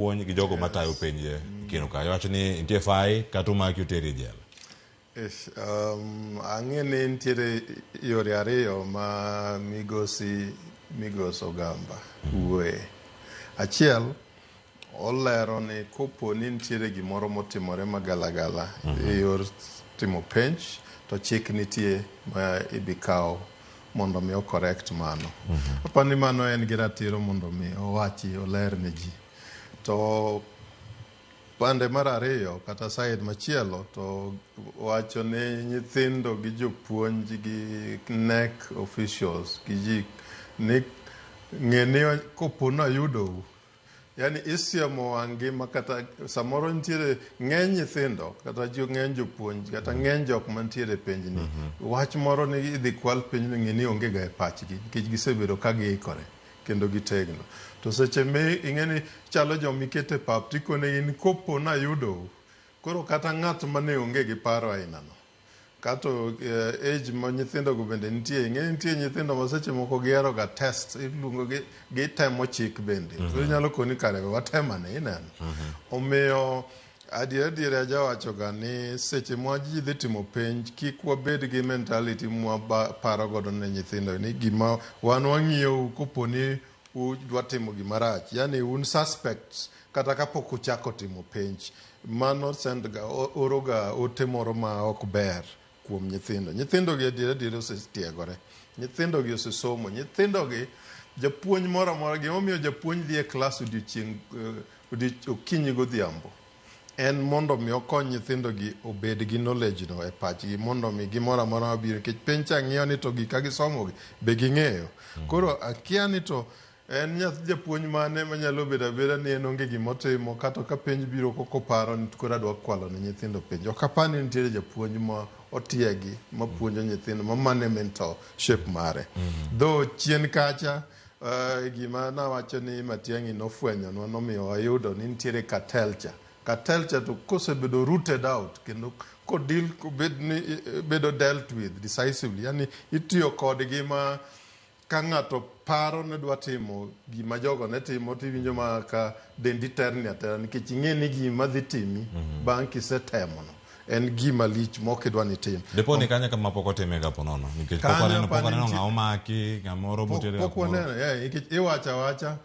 Jopuonj gi jogo matayo penj kino ka iwacho ni nitie fai kata omaki oteri e jela. Ish, ang'e ni nitiere yore ariyo ma migosi Migos Ogamba wuoye. Achiel, olero ni kopo ni nitiere gimoro motimore magalagala e yor timo penj, to chik nitie ma ibi kaw mondo mi o correct mano. Aparo ni mano en gi ratiro mondo mi owachi oler ne ji. To pande mar ariyo kata side machielo to wacho ni nyithindo gi jopuonj gi KNEC officials gi ji ni ng'e ni kopo ni ayudou yani isiemo wang' gi ma kata samoro nitiere ng'eny nyithindo kata ng'eny jopuonj kata ng'eny jok mantiere e penj ni wach moro ni idhi kwal penj ni ng'e ni onge ga e pachgi nikech gisebedo ka giikore kendo gitegno. To seche mi ing'e ni chalo joma iketo e pap tikonegi ni kopo nayudou koro kata ng'at mane onge gi paro ainano kato age ma nyithindo go bende nitie ing'e ni nitie nyithindo ma seche moko gihero ga test iluongo gi gitemo chik bende koro inyalo koni kare we watemane ineno omiyo adier adier ajawacho ga ni seche ma ji dhi timo penj kik wabed gi mentality mwaparo godo ne nyithindo ni gima wan wang'iyou kopo ni udwa timo gima rach yani un suspects kata kapok uchako timo penj mano send ga oro ga ote moro ma ok ber kuom nyithindo. Nyithindo gi adier adier osetiegore. Nyithindo gi osesomo. Nyithindo gi japuonj moro amora gimomiyo japuonj dhi e klas odiochieng' okinyi godhiambo en mondo mi okony nyithindo gi obed gi knowledge no e pachgi mondo mi gimoro amora mabiro nikech penj cha ng'iyo ni to gika gisomo gi be ging'eyo. Koro akia ni to en nyathi japuonj mane manyalo bedo abeda ni en onge gimotimo kata ka penj biro kokoparo ni koro adwa kwalo ne nyithindo penj. Ok apar ni nitiere japuonj ma otiegi mapuonjo nyithindo ma mano e mentorship mare. Though chien kacha gima nawacho ni Matiang'i nofwenyonwa nomiyo wayudo ni nitiere cartel cha. Cartel cha to kosebedo rooted out kendo kodil kobed ni bedo dealt with decisively yani itiyo kodgi ma ka ng'ato paro ni dwa timo gima jogo ne timo tiwinjo ma ka dendi terni atera nikech ing'e ni gima dhi timi bang' kisetemo no en gima lich mok idwa ni itim. Dipo ni kanyo kama pok otime ga ponono nikech pok waneno pok waneno ng'ama omaki ng'amoro moter pok waneno yeah, nikech iwacho awacha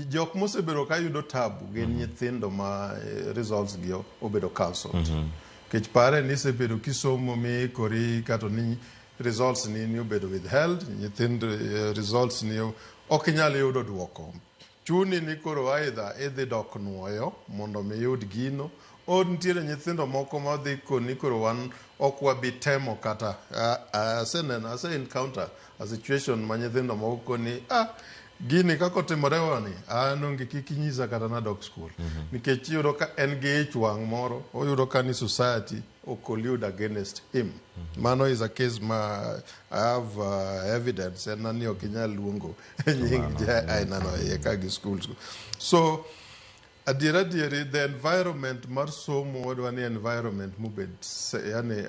jok mosebedo ka yudo tabu gin nyithindo ma results gi obedo cancelled. Nikech pare ni isebedo kisomo miikori kato ni results ni ni obedo withheld, nyithind results ni ok inyal yudo duoko. Chuni ni koro either idhi dok nuoyo mondo mi iyud gino or nitiere nyithindo moko ma dhi koni koro wan ok wabi temo kata aseneno ase encounter a situation ma nyithindo moko koni ah gini kaka otimore wani an onge kik inyisa kata nadok school nikech iyudo ka en gi ich wang' moro oyudo ka ni society o collude against him. Mano is a case ma I have evidence en ni ok inyal luongo nying ja ainano iye ka gi school. So adier adieri the environment mar somo wadwa ni environment mobed yani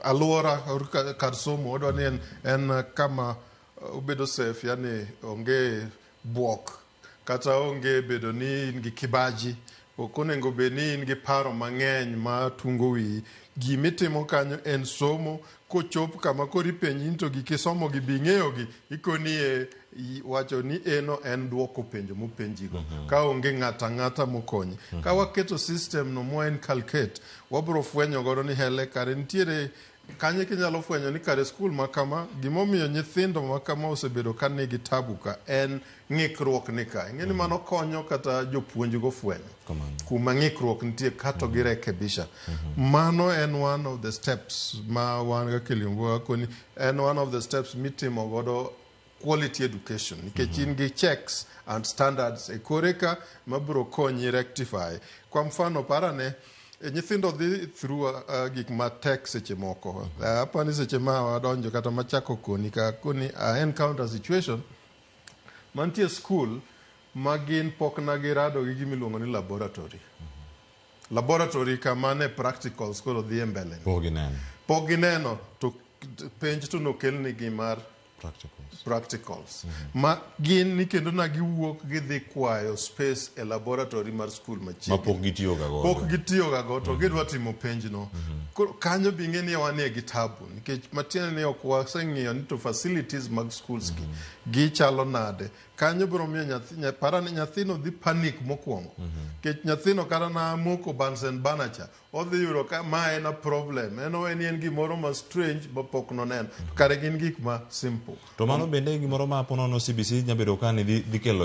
alwora or kar somo wadwa ni en kama obedo safe yani onge buok kata onge bedo ni in gi kibaji ok onego bed ni in gi paro mang'eny ma tungo wiyi gimitimo kanyo en somo kochop kama koro ipenji ni to gik isomo gi be ing'eyo gi ikoni e wacho ni eno en duoko penjo mopenjigo ka onge ng'ato ang'ata mokonyi ka waketo system no mwa inculcate wabro fwenyo godo ni hele kare nitiere kanyo kinyalo fwenyo ni kare skul ma kama gimomiyo nyithindo ma kama osebedo ka nigi tabu ka en ng'ikruok ni ka ing'e ni mano konyo kata jopuonj go fwenyo kuma ng'ikruok nitie kato girekebisha mano en one of the steps ma wan kaka Kiliombo koni en one of the steps mitimo godo quality education nikech in gi checks and standards e kore ka mabiro konyi rectify kwa mfano parane nyithindo dhi through gik matek seche moko apani seche ma wadonjo kata machako koni ka koni I encounter situation mantie school ma gin pok na girado gi gimiluongo ni laboratory laboratory kama ne practicals koro dhi e mbele Pok gineno. Pok gineno to penj to nokelnigi mar Practicals. Practicals. Ma gin ni kendo na giwuok gidhi kwayo space e laboratory mar skul machiegni. Ma pok gitiyoga godo. Pok gitiyoga go to gidwa timo penjno. Koro kanyo be ing'e ni wanie gi tabu nikech matiende ni ok waseng'iyo ni to facilities mag schools gi gichalo nade. Kanyo biro miyo nyathi, para ni nyathino dhi panic mokwongo. Nikech nyathino kata na moko Bunsen burner cha, odhi yudo ka ma en a problem. En owe ni en gimoro ma strange ma pok noneno. To kare gin gik ma simple. To mano bende gimoro ma po nono CBC nya bedo ka ni dhi kelo.